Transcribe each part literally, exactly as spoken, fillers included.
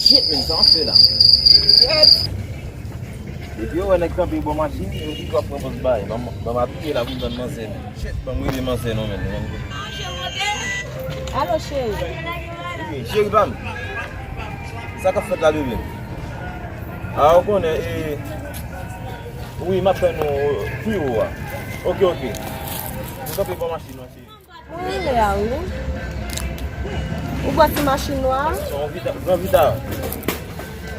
Shit, men, sa w ap fè la? Shit! Depi yo wè nèg kanpe bò machin, yo di, "Kòb pran pòz bay." Ban m, ban m apiye la pou m tann manzè, men. Shit, ban m rele manzè non, men. Alo, cheri. Wi, cheri pa m. Sa k ap fèt la, bebe? A, ou konnen, e, wi, m ap tann ou pi wo a. Oke, oke. M kanpe bò machin nan, cheri. Mwen rele a wi. Ou bwè ti machin nwa a? Yon Vita, Gran Vita.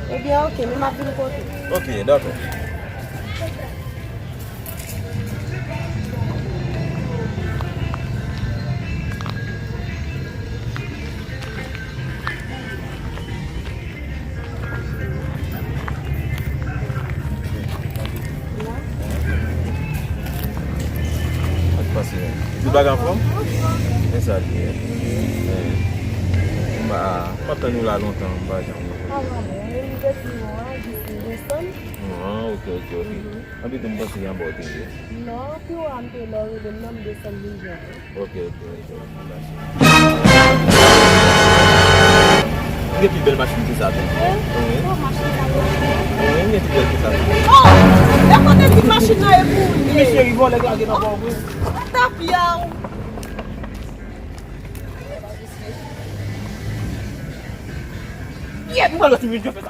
Ebyen, oke, men m ap vin kote w. Oke, dakò. Sa k pase? Tout bagay anfòm? E sa l ye? Eh. M pa, m pa tann ou la lontan, m pa janm wè. Ah, bon, men li depi mwa, jis li desann. Ah, ok, ok, ok. Anpil tan m panse se anba w te ye. Non, pi w a m te lè w rele m nan, m desann vin jwenn ou. Ok, ok, ok, ok, mèsi. Gen pi bèl machin ke sa tou. Wi. Wi. Oh, machin sa yo. Wi, gen pi bèl ke sa tou. Oh, e kote ti machin nan e pou ye? Mesye, li vòlè lage nan bò vre. Atap yaw. Yè, m pral wè si misye fè sa.